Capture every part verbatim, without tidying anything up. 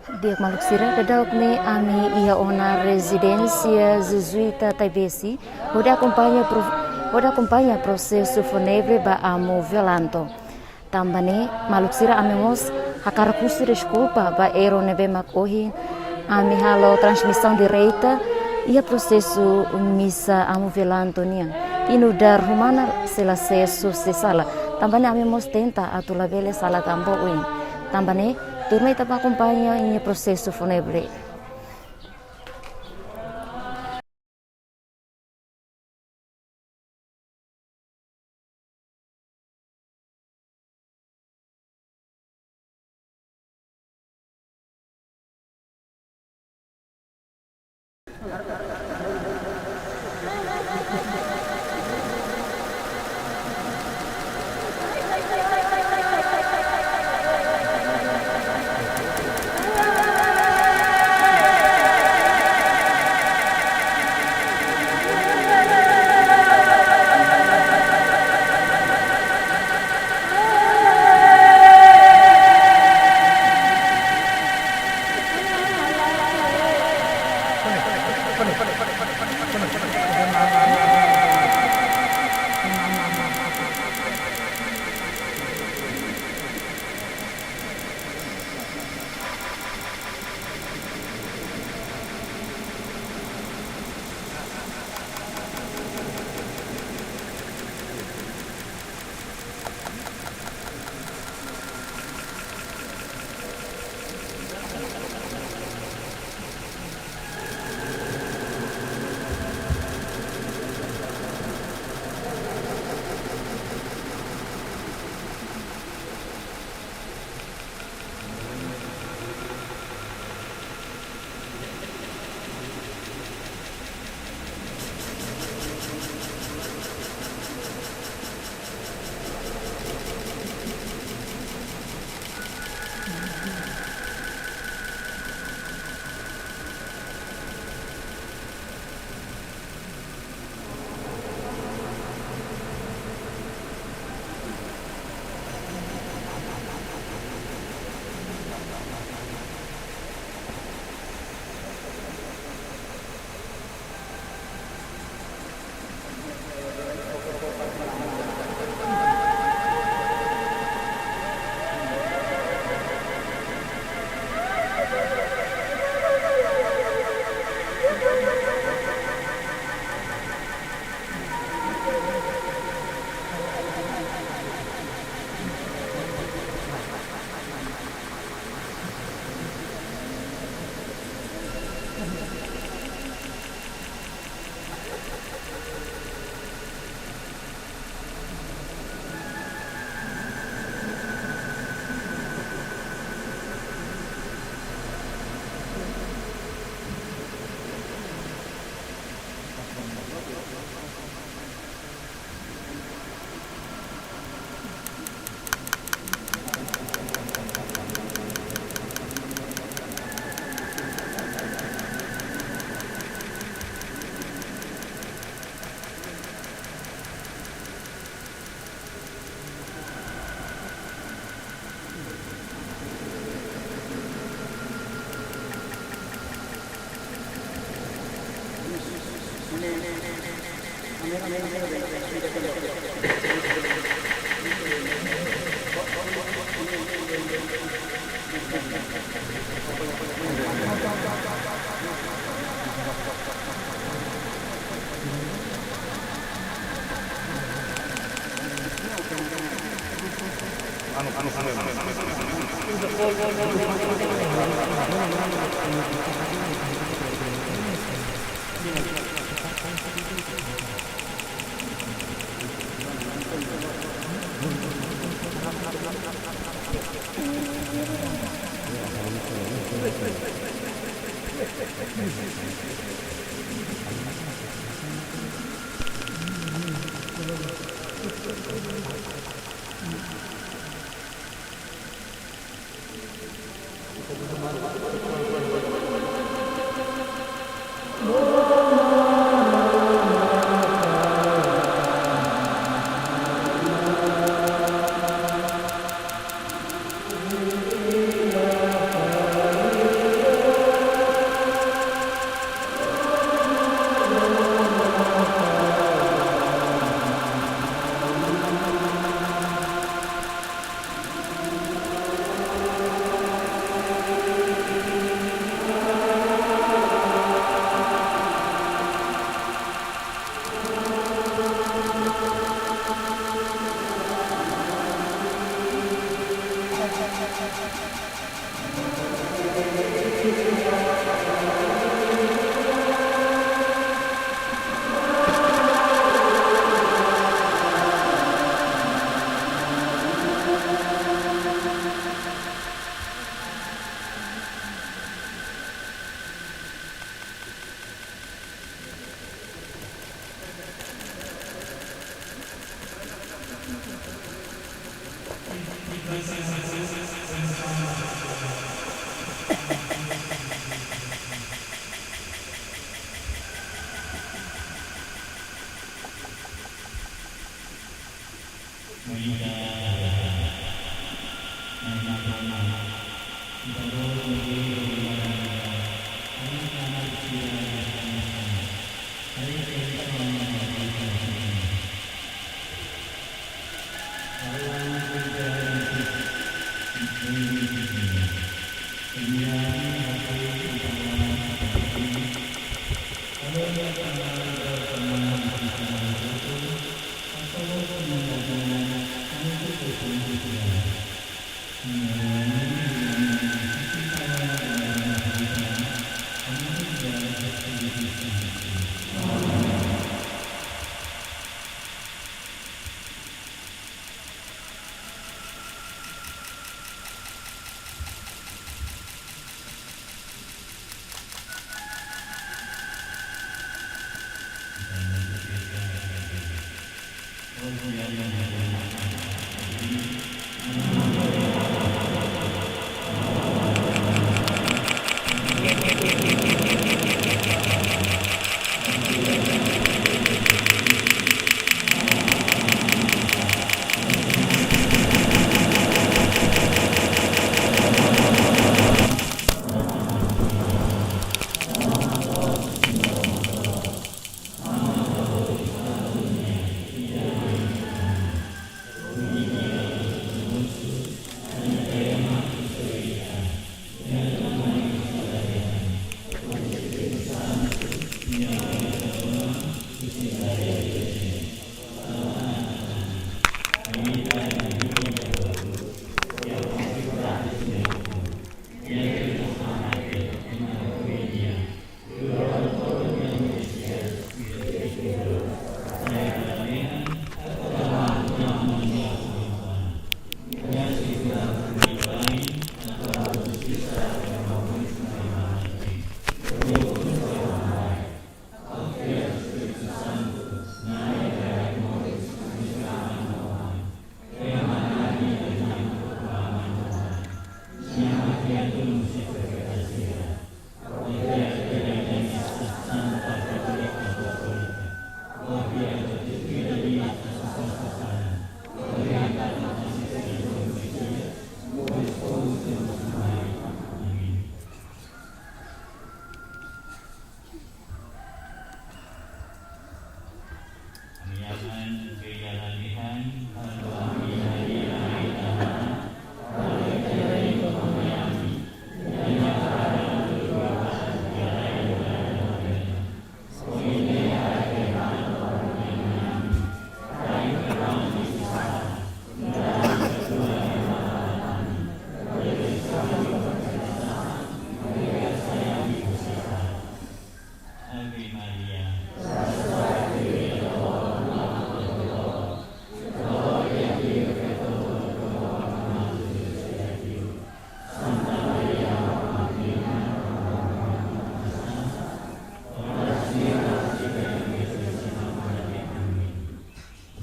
Di'ak maluk sira, daudauk ne'e ami iha ona rezidénsia Jezuíta Taibesi, hodi akompaña pro-, hodi akompaña prosesu fúnebre ba Amu Violante. Tanba ne'e, maluk sira, ami mós hakarak husu deskulpa ba erru ne'ebé mak ohin ami halo transmisaun direta iha prosesu misa Amu Violante nian. I nu'udar umana sei la sesu, sei sala. Tanba ne'e ami mós tenta atu labele sala tanba oin. Tanba ne'e, tuirmai ita bá akompaña ninia prosesu fúnebre.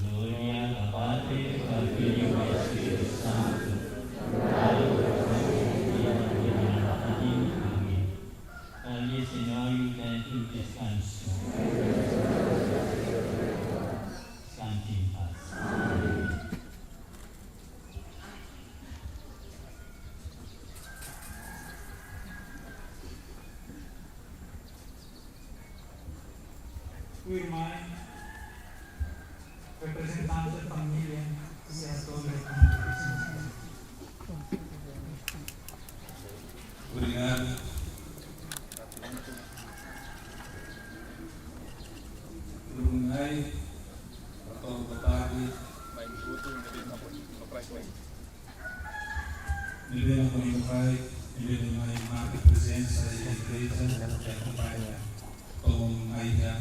Glória ao Padre, ao Filho e ao Espírito Santo. Amen. Senhor, e o tempo de descanso. Descanse em paz. Irmã, representante da família, e a todos. Obrigadu. Irmã, boa tarde. Ne'ebé mak ohin loron ne'e, ne'ebé mai marka prezensa iha igreja, akompaña to'o mai iha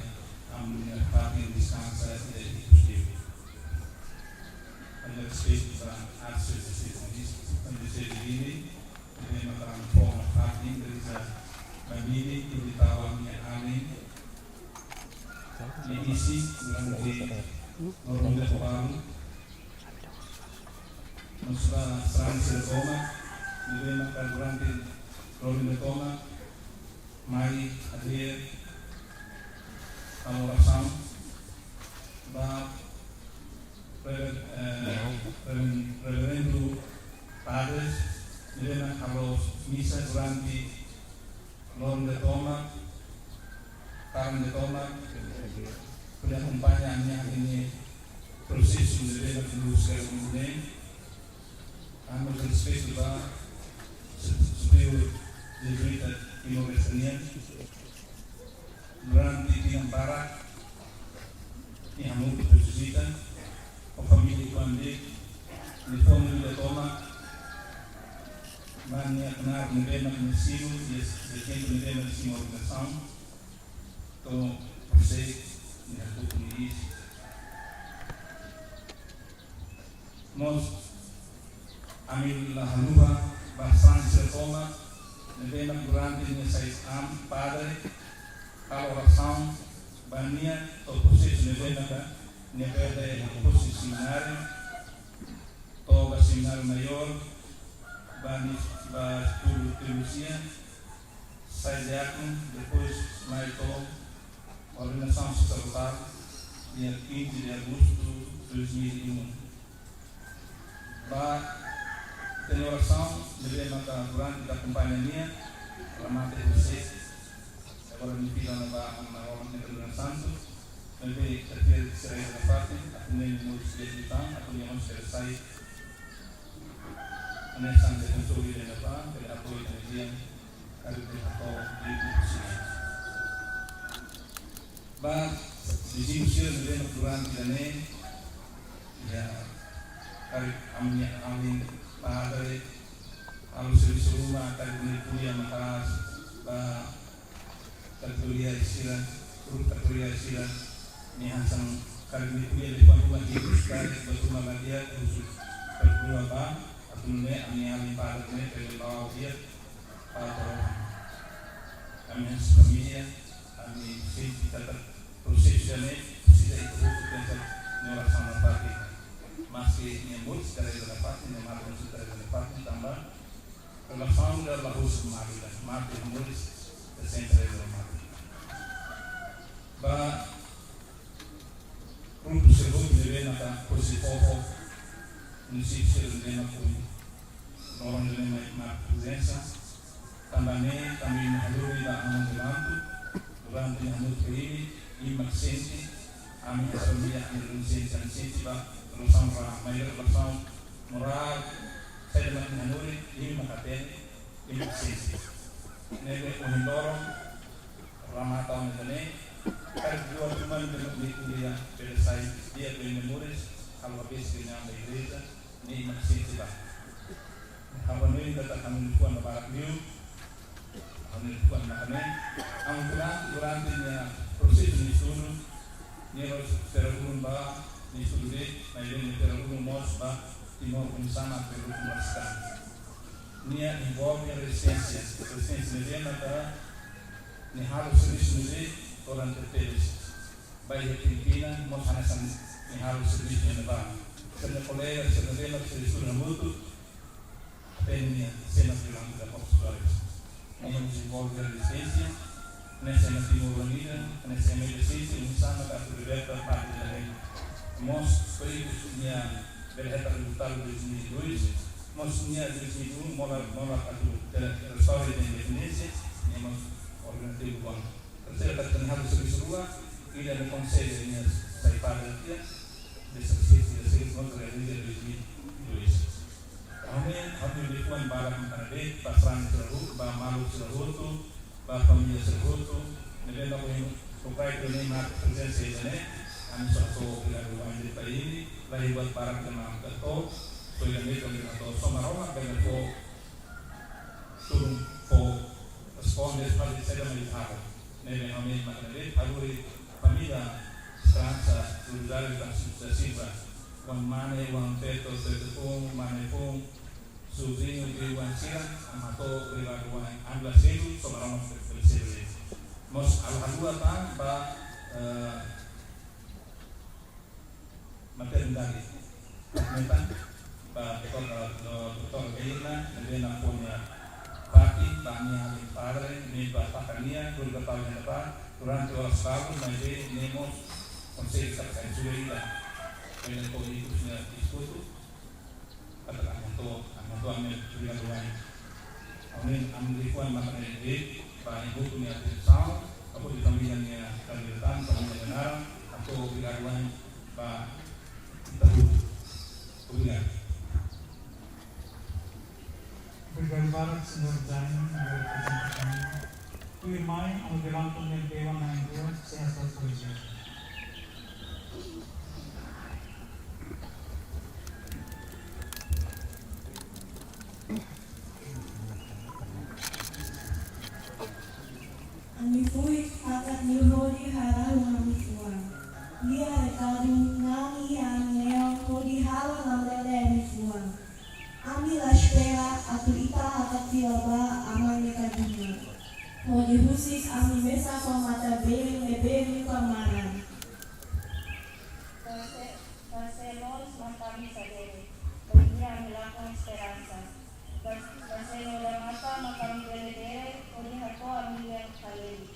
ami-nia fatin deskansa iha Ikus Liu. Ami respeitu ba Arcedioseze, Arcedioseze Dili, ne'ebé mak fó fatin igreja ba Dili, hodi tau ami-nia alin, nia isin durante loron ida ho balu, mós ba sarani sira tomak, ne'ebé maka durante loron ida tomak mai hadeer halo orasaun ba Rever-, eh, Rever-, Reverendu Padre, ne'ebé maka halo misa durante loron ida tomak, kalan ida tomak, hodi akompaña ami-nia prosesu de venda de luz ke mundo. Ami respeitu ba Superiór Jezuíta Timor-Leste nian, durante tinan barak, nia hamutuk Jezuíta, ho família kuandu nia fó nia vida tomak, ba nia knaar ne'ebé mak nia simu, iha, iha tempu ne'ebé mak nia simu organizasaun, to'o prosegu nia hakutu nia isin. Mós ami la haluha ba sarani sira tomak, ne'ebé mak durante nia sai an padre, halo orasaun ba nia, to'o prosesu ne'ebé mak nia bele husi semináriu, to'o ba semináriu maiór, ba nia, ba estudu teolojia, sai diákonu, depois mai to'o ordenasaun saserdotál, dia quinze de agosto de dois mil e um. Ba ita-nia orasaun, ne'ebé maka durante ita akompaña nia, remata hosi, agora nia fila ona ba Aman Maromak nia Terlebih Santo, ne'ebé ita fiar sira iha fatin, atu nune'e mós dia di tan, atu nune'e mós sai, hanesan defensór de la paz, bele apoiu ita-nia, karik ita hato'o di, di sini. Ba, di sini sira ne'ebé durante ida-ne'e, iha, karik ami-nia alin padre, halo servisu ruma, karik nia ko'alia maka'as ba kategoria sira, grupu kategoria sira, nia hanesan karik nia ko'alia liafuan ruma, nia ko'alia karik ba ruma la di'ak, husu kategoria ba, atu nune'e ami-nia alin padre ne'e bele la'o di'ak, padre. Ami hanesan família, ami sente katak prosesu ida-ne'e, presiza ita hotu pensa nia orasaun nafatin. Maski nia moris sira iha fatin, nia mate mós sira iha fatin, tanba relasaun ida la husu mate, mate moris, ita sempre iha mate. Ba grupu sira hotu ne'ebé maka husi fofo, munisípiu sira ne'ebé maka ohin loron ne'e mai marka prezensa, tanba ne'e, tanba imi halo ida aman de mantu, durante imi halo ke imi, imi mak sente, ami hanesan família, ami sente, ami sente ba relasaun ra, mai relasaun morál, saida mak imi halo, imi mak hatene, imi mak sente. Ne'ebé ohin loron, remata ona ida-ne'e, karik dua teman de mak nia ko'alia, bele sai di'ak, bele moris, halo bes ke nia ba igreja, nia mak sente ba. Ha'u hanoin katak ami-nia liafuan barak liu, ami-nia liafuan maka ne'e, ami durante, durante nia prosesu nia estudu, nia la'ós sira ulun ba nia estudu de'it, maibé nia sira ulun mós ba Timor Unisanas, sira ulun ba Stan. Nia envolve rezisténsia, rezisténsia ne'ebé maka nia halo servisu ne'ebé durante tebes. Ba iha Filipina, mós hanesan nia halo servisu ne'ebá. Sira-nia kolega, sira-nia bela, sira estuda hamutuk, até nia sena durante da Fox Flores. Nia dezenvolve rezisténsia, nia sena Timor Unida, nia sena rezisténsia, Unisanas atu liberta pátria ida-ne'e. Mós, por isso, nia bele hetan rezultadu dois mil e dois, mós nia dois mil e um, mola, mola atu tera-, restaura independénsia, nia mós organizativu bom. Terseira, katak nia halo servisu rua, ida nia konsege nia sai padre tiha, de servisu, de servisu no realiza dois mil e dois. Ami, ami liafuan barak maka ne'e de'it, ba sarani sira hotu, ba maluk sira hotu, ba família sira hotu, ne'ebé mak ohin, ohin ita-nia prezensa ida-ne'e, ami só hato'o obrigadu ba imi, la iha buat barak ida mak hato'o, só ida-ne'e mak hato'o, só Maromak bele fó Ne'ebé ami maka ne'ebé, ha'u-nia família Esperança Solidária da Assunção da Silva, oan mane, oan feto, feto foun, mane foun, sobriñu, oan sira, ami hato'o obrigadu wa'in, ami la sedu, sobramos ke felicidade. Mós ha'u haluha tan ba, eh, maternidade. Metan, ba doktor, do-, doktor Reina, ne'ebé fó nia fatin, ba nia alin padre, ne'ebé taka nia, durante tahun ne'ebá, durante oras balu, maibé nia mós konsege taka sai sura ida. Ele ko ikus nia diskutu, katak ami hato'o, ami hato'o ami obrigadu wa'in. Ami, ami liafuan maka ne'e de'it, ba ibu nia atensaun, ba família nia kandidatur, família nia naran, hato'o obrigadu wa'in, ba ita hotu. Obrigadu. Obrigadu barak, señór Jaime, pela apresentasaun. Tuirmai, ami levanta o dewan na'in-rua, señór Sérgio. Ami foin hakat liu hodi harahun ami-nia fuan. Lia rekadu nani ami-nia hodi halo namlele ami-nia fuan. Ami la espera atu ita hakat fila ba aman nia kadumu. Hodi husik ami mesak ho matan-been ne'ebé buka maran. Base, base loos mak ami sadere, bainhira ami lakon esperansa. Bas-, base loos matan mak ami bele bere, hodi hato'o ami-nia halerik.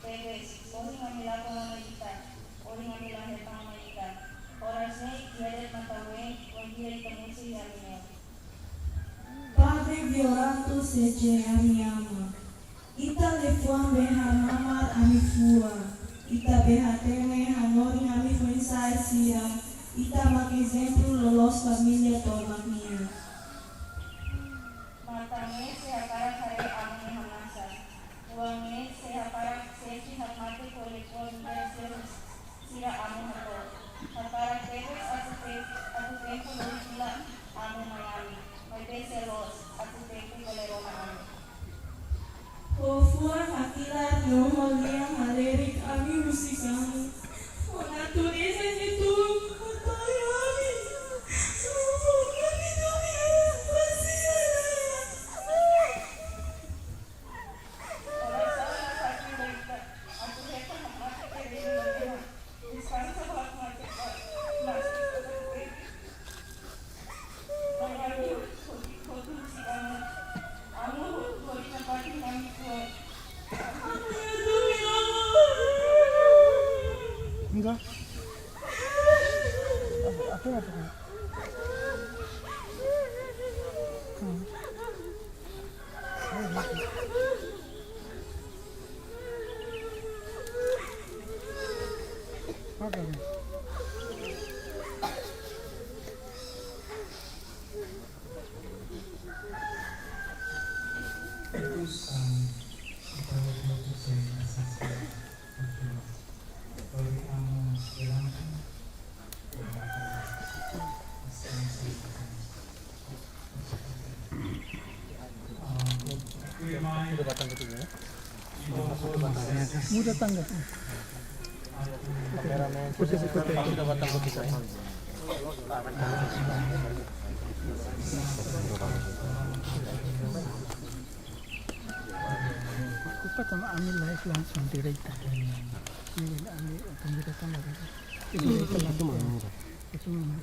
Tebes, ohin ami lakon ona ita, ohin ami la hetan ona ita. Oras ne'e, iha de'it matan-been, ohin ita mosu iha ami-nia. Padre Viorato C J ami ama. Ita liafuan be hamamar ami-nia fuan. Ita be hatene hanorin ami foin-sa'e sira. Ita mak ezemplu loloos família tomak nian. Matan ne'e sei hakarak haree aman nia hamnasa. Fuan ne'e sei hakarak sesi hakmatek ho liafuan lider sira, sira amu hato'o. Hakarak tebes atu te-, atu tempu lori fila amu mai ami. Maibé sei loos, atu tempu bele rona ami. Ho fuan hakilar no ho lian halerik ami husik amu. Ho natureza ne'e atu apoia ami. Ho fuan ami domi, fase ala. Enggak. Aku nggak tahu. Hmm. Muda tangga. Kameramen, sudah batang kopi saya. Kita kan ambil live langsung direct. Ini ambil pemberitahuan lagi. Itu, itu mana? Itu mana?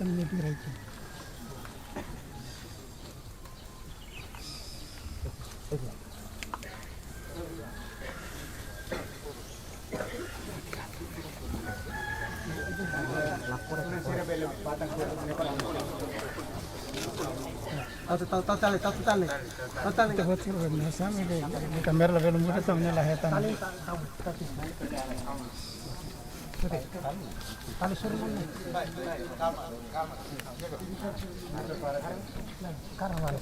Kami direct. Tahu, tahu, tahu, tahu, tahu, tahu. Tahu, tahu. Kita buat suruh, nah, sama di, di kamera lebih lembut, sama ni lah, ya, tahu. Tahu, tahu, tahu. Oke. Tahu suruh mana? Karena mana?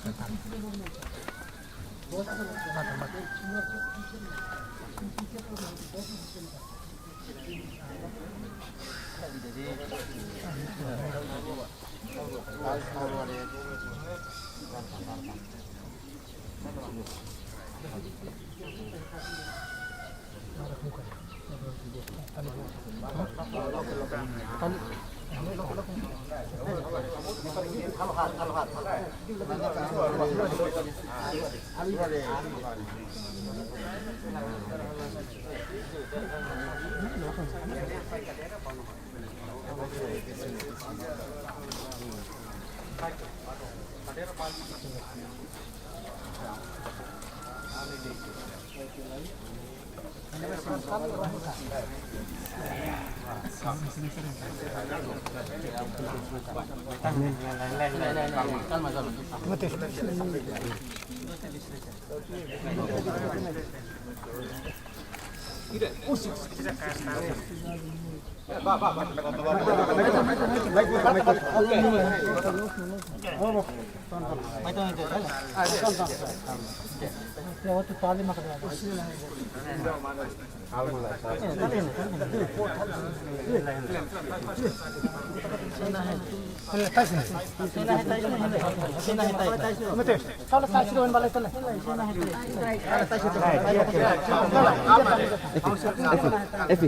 Efi, Efi,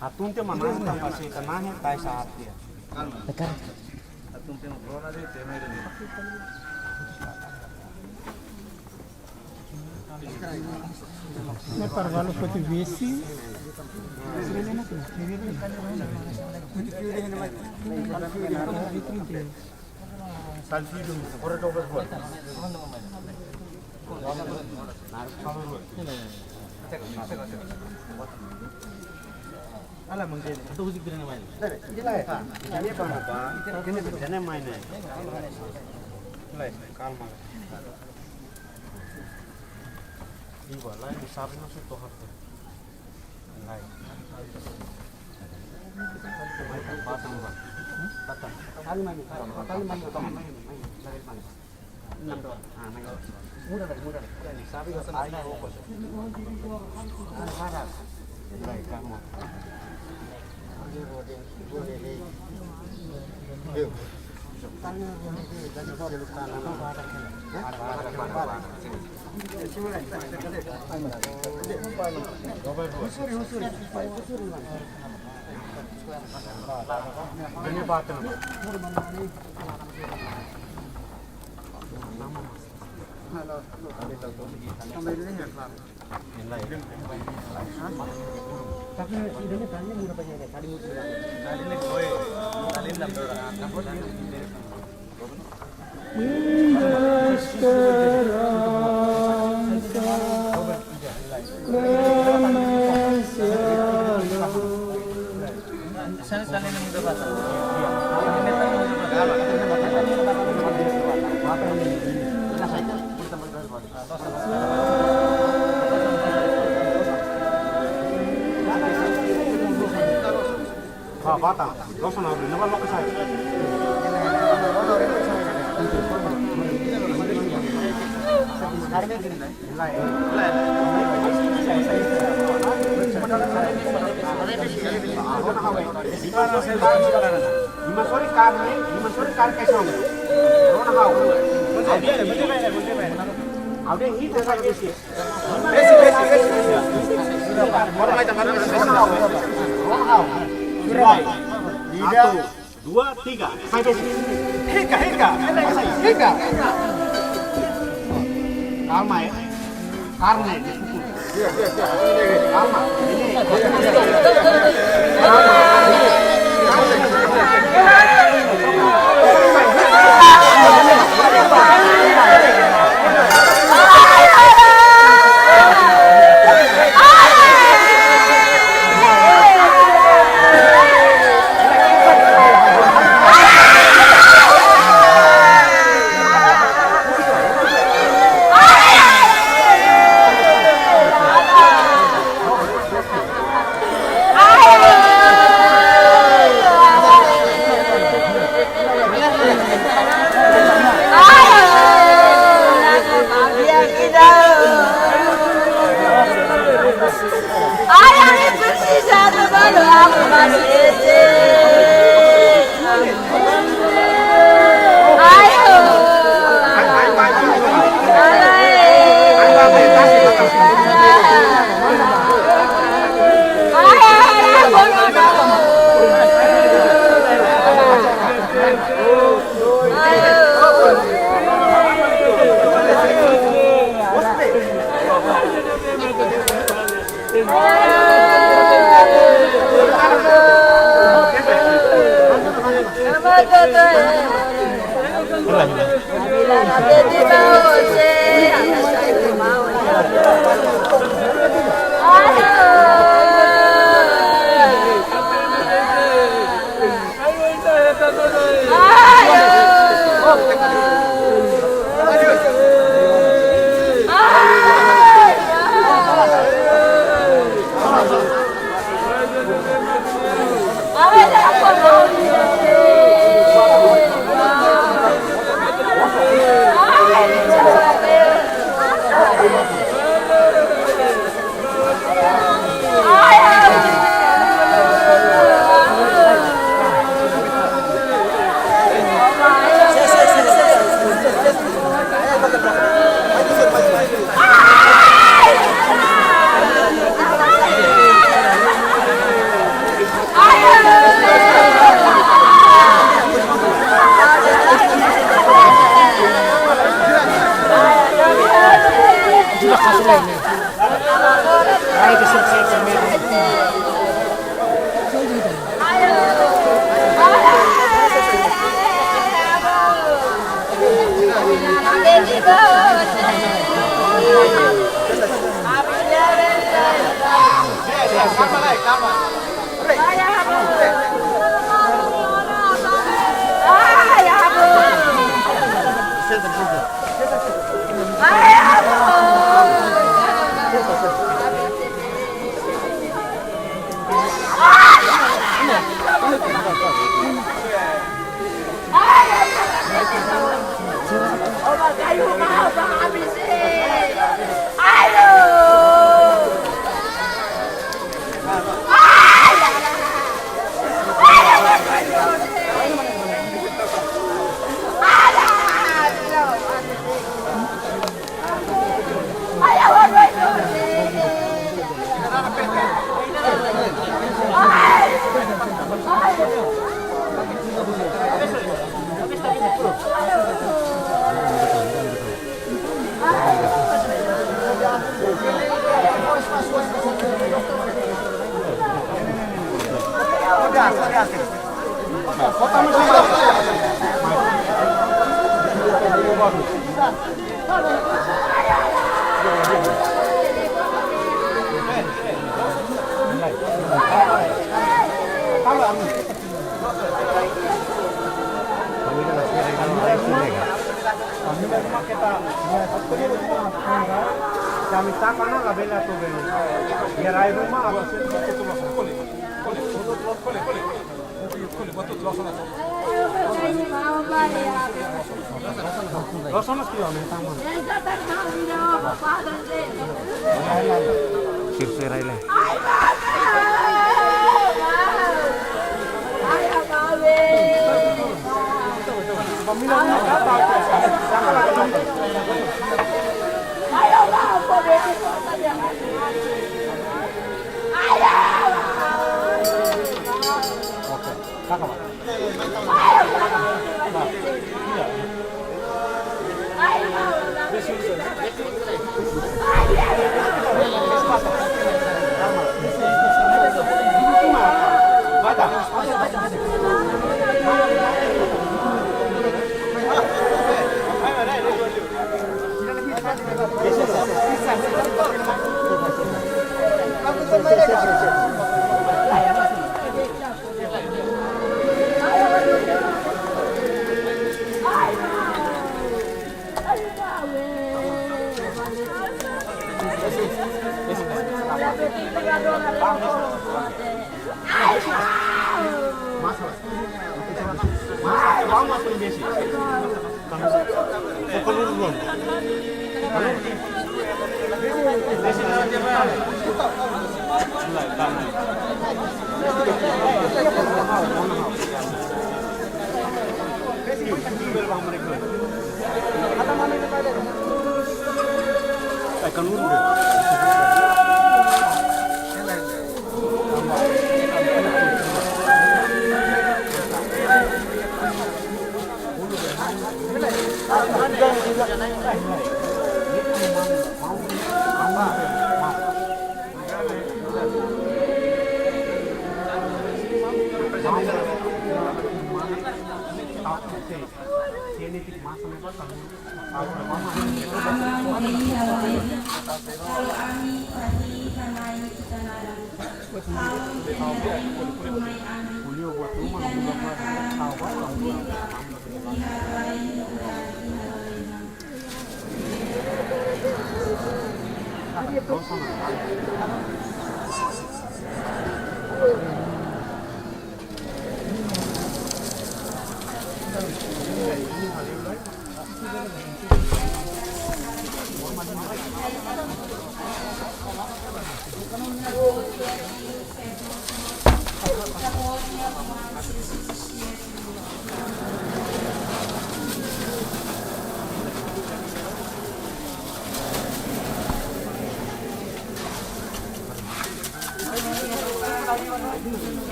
hatun tiha mak nahe tanba se ita nahe, tais aat tiha. Hatun tiha mak brona de, tema de. Ne'e para balu foti vesi. Salfidu, bora coba buat. Ala mungkin, itu uzik bila nama ini. Ini apa? Ini apa? Ini apa? Ini apa? Ini apa? Ini apa? Kalma. Iwa, lae, sabe no se toha. Lae. Batang, ba. Batang. Tali mani, tali mani, tali mani. Enam dolar. Ah, mani. Murah lagi, murah lagi. Sabe no se toha. Lae, kamu. Tapi ini tanya murah banyak deh, tadi murah. Indah esperansa remesialo. Ah, bata. Dosa na abri, na ba loke sai. Ima sori karne, ima sori karne kosong. Rona ha'u. Audi hit desa ke bisi. Besi, besi, besi. Rona ha'u. Rona ha'u. Ida. Satu. Dua, tiga. Sai besi. Hi'ik, hi'ik. Hi'ik. Kalma ya. Karne. Kalma. Ini.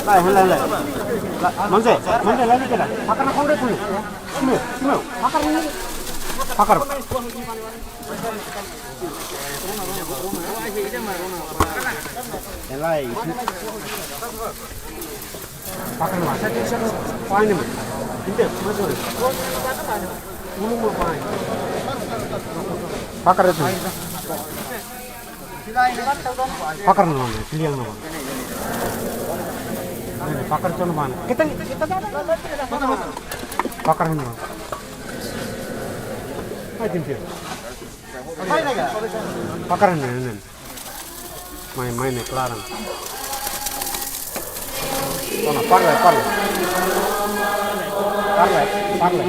Lai, lai, lai. La, manze, manze, lai, lai, lai. Pakar na kongre kuni. Sini, sini. Pakar ini. Pakar. Lai. Pakar mana? Pakai mana? Ini, mana? Ulung mau pakai. Pakar itu. Pakar mana? Pilih yang mana? Ini, pakar itu mana? Kita, kita pakar mana? Ayo, tim, tim. Pakar ini, ini. Mai, mai ne'e klaran. Tona, parla, parla. Parla, parla.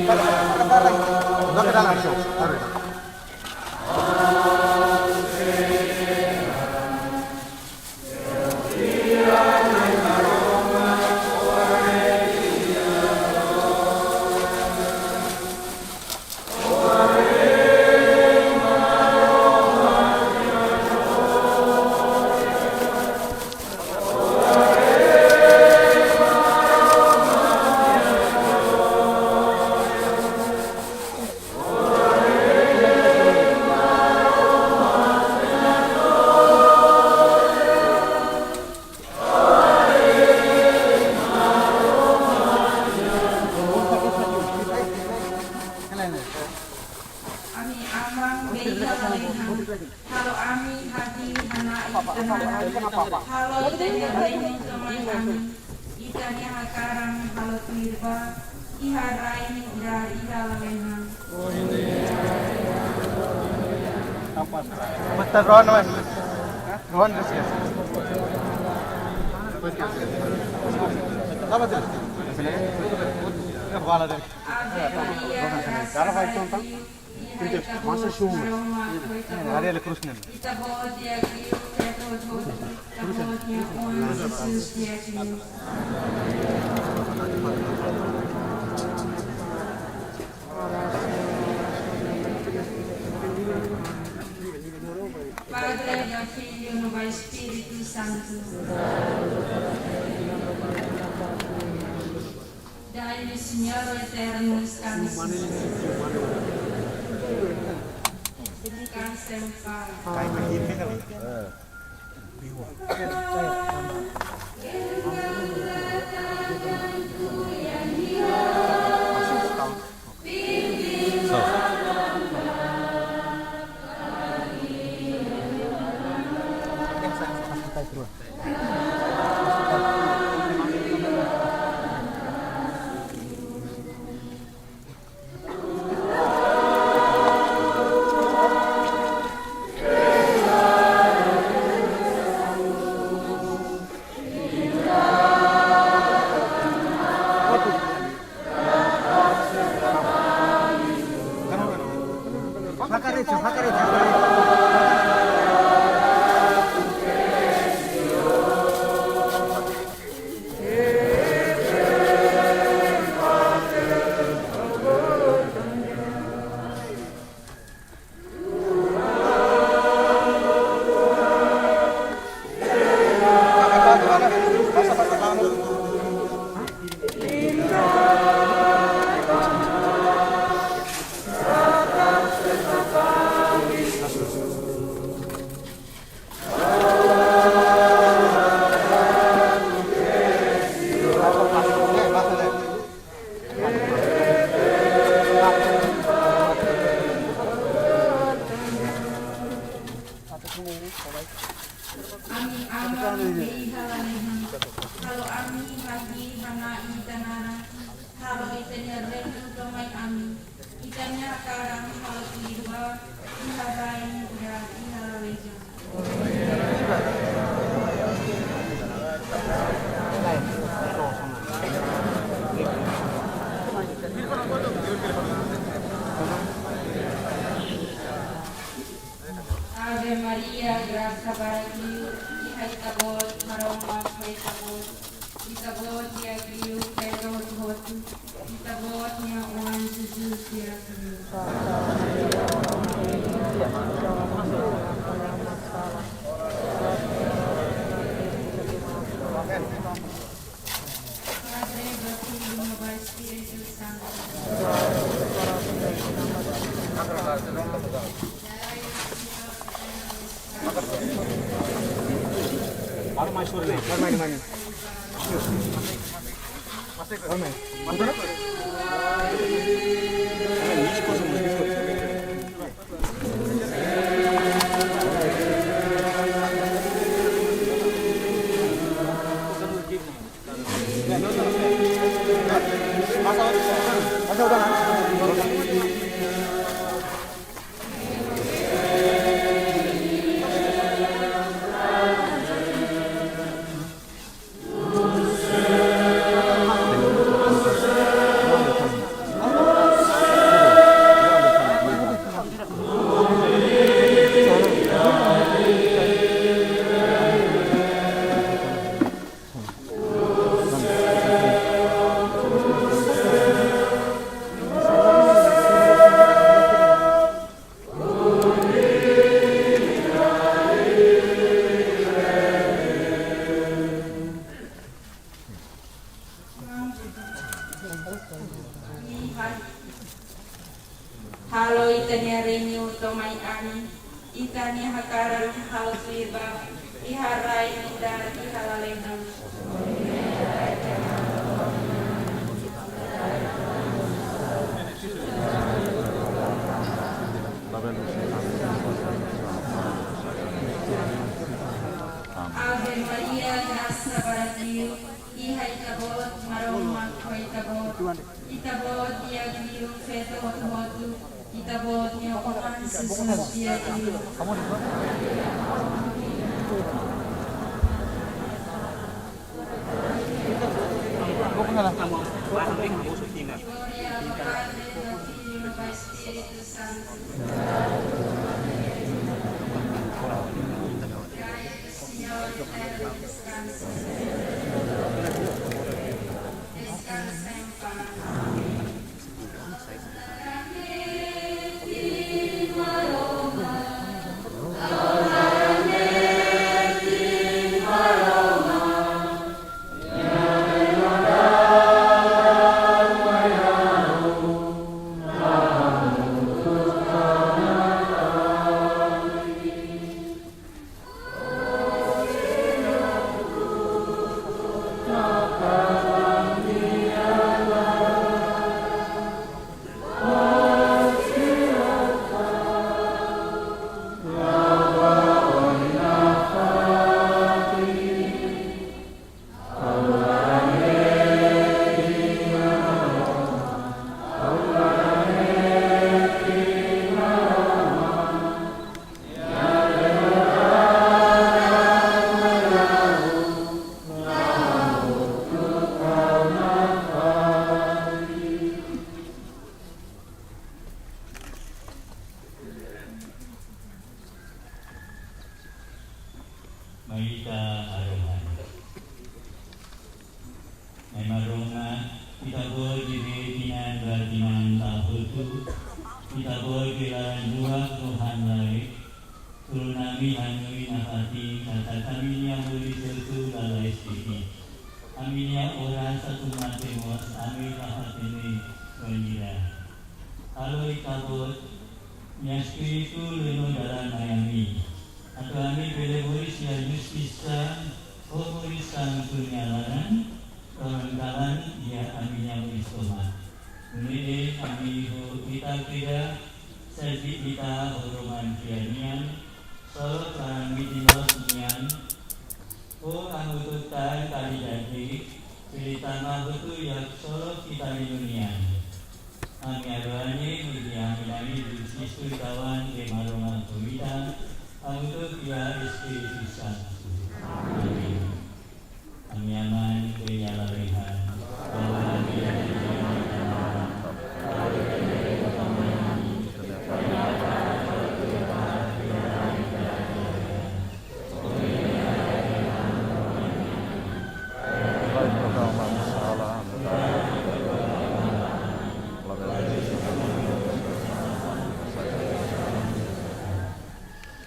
Parla, parla. Parla. Ami Aman be iha lalehan. Halo ami hahí hana'i ita-nia naran. Halo ita-nia reinu to'o mai ami. Ita-nia hakarak halo tuir ba iha rai nu'udar iha lalehan. Mas tá pronto, mas. Pronto, sim. Tá batendo. Fala dele. Ave Maria, grasa baixa, iha Ita-Boot, Maromak ho Ita-Boot. Ita-Boot iha kriu, Ita-Boot nia oan Jezús iha kriu. Padre, ba Filho, no ba Espíritu Santo. Dai-nos, Senhor eterno, descanso. Descansa em paz. Ami Aman be iha lalehan. Halo ami hahí hana'i ita-nia naran. Halo ita-nia reinu to'o mai ami. Ita-nia hakarak halo tuir ba iha rai nu'udar iha lalehan. Ave Maria, grasa baixa, iha Ita-Boot, Maromak ho Ita-Boot. Ita-Boot iha kriu, feto hotu-hotu. Ita-Boot nia oan Jezús iha kriu. Padre, ba Filho, no ba Espíritu Santo. Maromak, ami, ita-nia hakarak halo tuir ba iha rai nu'udar iha lalehan. Ave Maria, grasa barak liu iha Ita-Boot, Maromak ho Ita-Boot. Ita-Boot iha liur feto hotu-hotu, Ita-Boot nia oan Jesus iha liur. Glória ao Padre, ao Filho, ao Espírito Santo. Glória ao Senhor, eterno descanso. Descansa em paz. Mai ita harohan. Maromak, Ita-Boot ne'ebé tinan ba tinan tahotu, Ita-Boot ne'ebé laran-luak ho han-laek, tulun ami hanoin nafatin katak ami-nia moris hotu lalais de'it. Ami-nia oras atu mate mós ami la hatene bainhira. Halo Ita-Boot nia Espíritu leno dalan mai ami, atu ami bele moris iha justisa ho moris santu nia laran, to'o kalan iha ami-nia moris tomak. Nune'e ami ho Ita kedas, serví Ita ho roman fiar nian, solok laran miti-loos nian, ho hamutuk tan karidade, bele tama hotu iha solok Ita leno nian. Ami harohan ne'e hodi ami-nia amigu Kristu Tawan, ke Maromak ho Ita, hamutuk iha Espíritu Santu. Amen. Ami-nia Aman ne'ebé iha lalehan.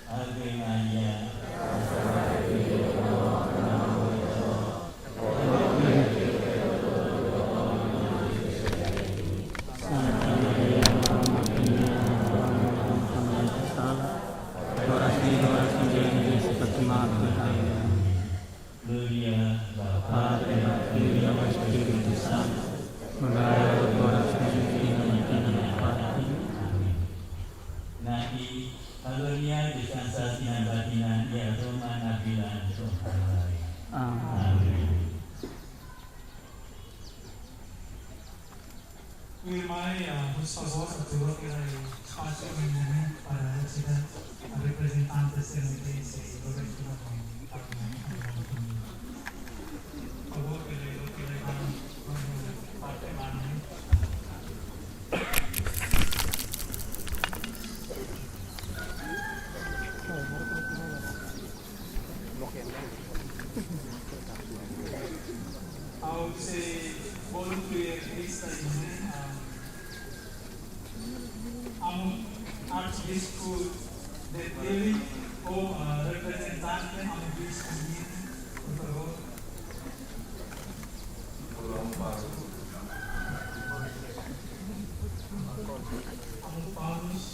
Ave Maria. Glória ba Padre, Filho, Espíritu Santu. Glória ba Padre, Filho, Espíritu Santu. Na'i, halo nia deskansa tinan ba tinan iha ruma nabilan Tuhan. Amen. Amen. Irmã, ah, por favor, atu loke iha espasu ne'e para resibi reprezentantes C N B T, se loke iha espasu ne'e. Por favor, ke loke iha parte mana ne'e. Ha'u sei bolu tuir lista ida-ne'e, ah, Amu Arcebispo de Dili, ho, ah, reprezentante Amu Bispo Nino, por favor. Amu Paulus.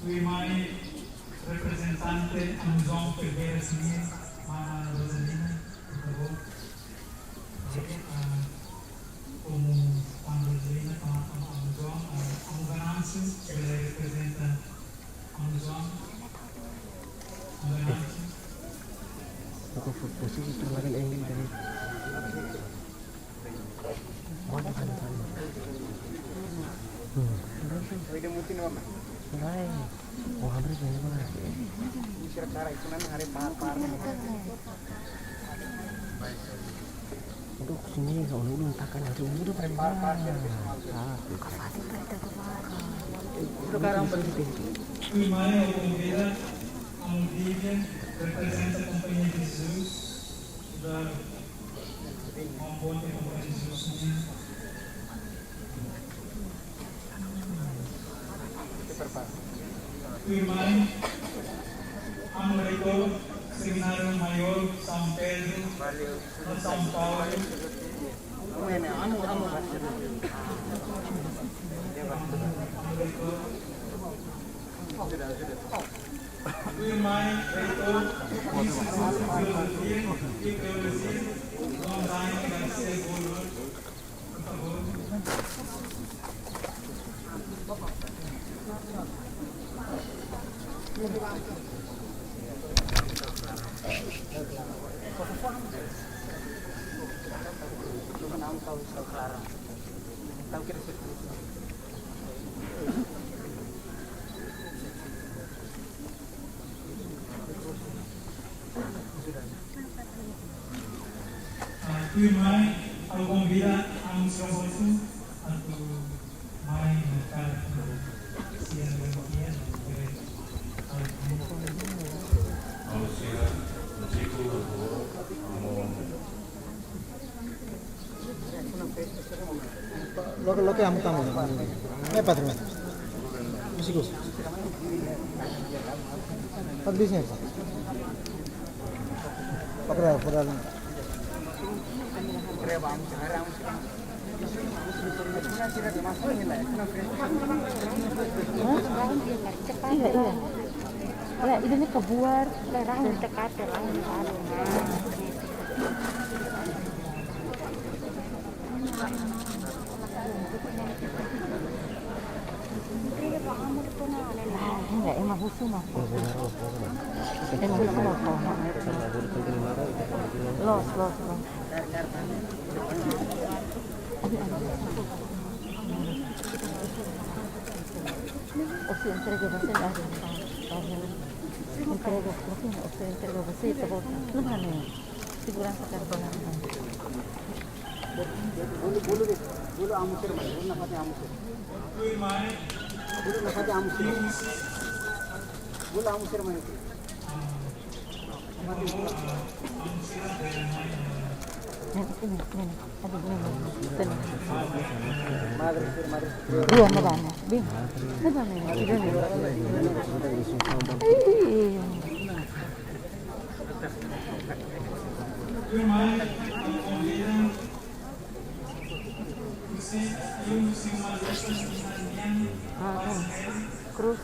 Tuirmai, reprezentante Amazon Ferreira Senior, mana Rosalina, por favor. Ah, komu mana Rosalina, tama, tama Amazon, ah, Amazon Venâncio, bele reprezenta Amazon. Amazon Venâncio. Aku fu-, posisi tu lagi angin tadi. Dok sini, kalau ulun takan hari ini udah pernah. Ah, Tuirmai, ha'u konvida Amu Vivian, reprezenta Kompañia de Jesus, da Kompañia de Jesus nian. Tuirmai, Amu Reitór Semináriu Maiór São Pedro, no São Paulo. Amu Reitór. Tuirmai, Reitór Instituto de Filosofia e Teologia, Dom Jaime Garcia Bulbul, por favor. Ah, tuirmai, ha'u konvida Amu Sra Bolso atu mai merkadu sian Amu sira, Amu. Loke, loke amu tama. Eh, padre, padre. Músico. Padre, bisnya, padre. Padre, padre. Iya, iya. Lah, ini kabuar. Lah, rahun tekat, rahun baru. Lah, enggak, ema husu mah. Ema husu mah. Loos, loos, loos. Ó sei entrega ba sé, ah, entrega, ó sei entrega ba sé, tá bom. Não, não. Seguransa kan. Bolu, bolu, bolu amu sira mai, bolu nafatin amu sira. Bolu nafatin amu sira. Bolu amu sira mai. Ne'e, ne'e, ne'e. Aduh, ne'e, ne'e. Madre, madre. Rua na bana. Bin. Na bana, ne'e. Ih. Ah, tá. Cruz.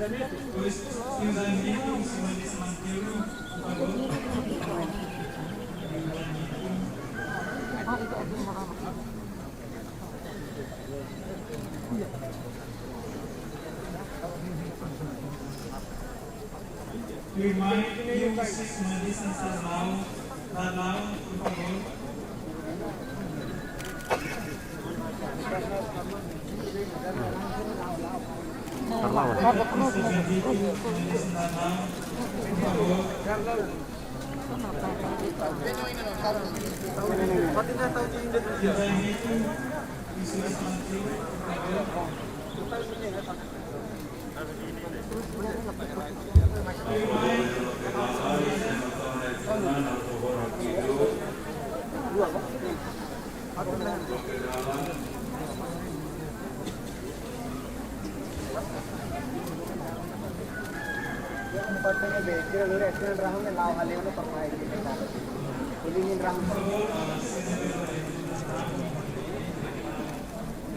Depois, se os amigos, se o Vanessa Monteiro, por favor. Tuirmai, Ilse Melissa Sarlau, Sarlau, por favor. Sarlau.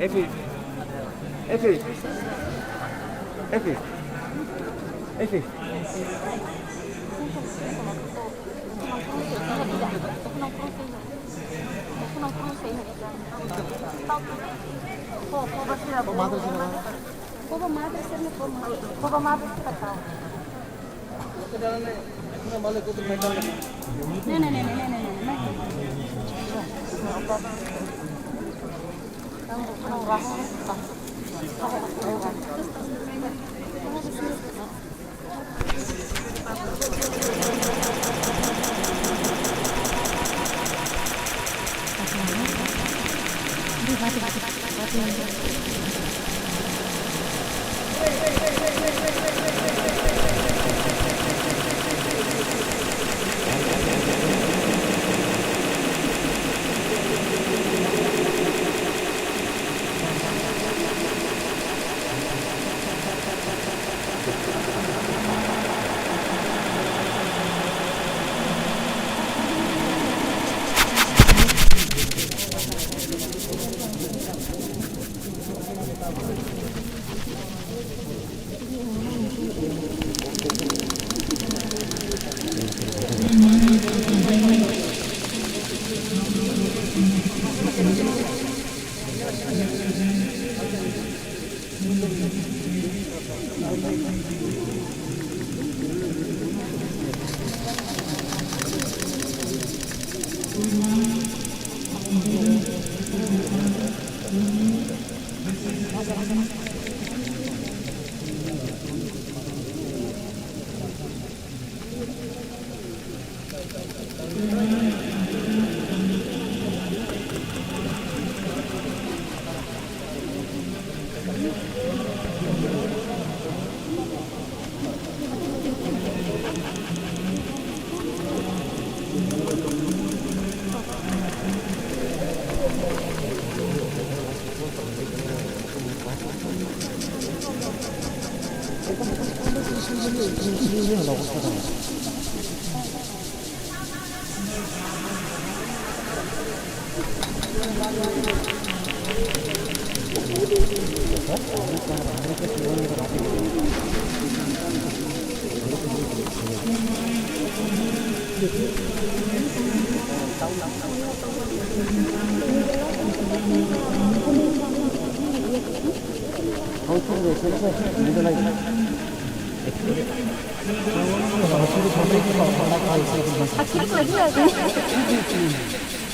Efi. Efi. Efi. Efi.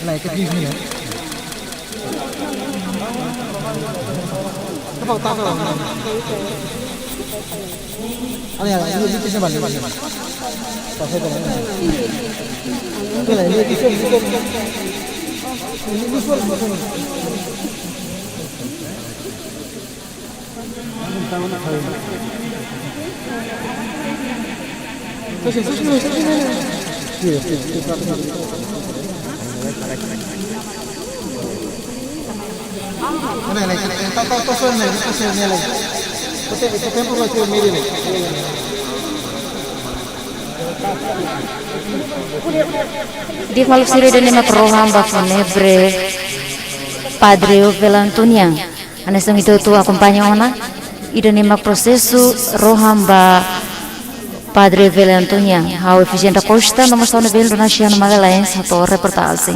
Like a gift, you know. Tahu, tahu, tahu. Ada ya, ini, ini kisah balik. Tahu, tahu, tahu. Ini, ini kisah, ini kisah. Ini kisah, ini kisah. Di'ak maluk sira, ida-ne'e mak rohan ba fúnebre Padre Ovel Antonian. Hanesan ita hotu akompaña ona. Ida-ne'e mak prosesu rohan ba Padre Velento nian. Ha'u Efigénia da Costa, no mós António Belo, Naciano Magalhães, hato'o reportajen.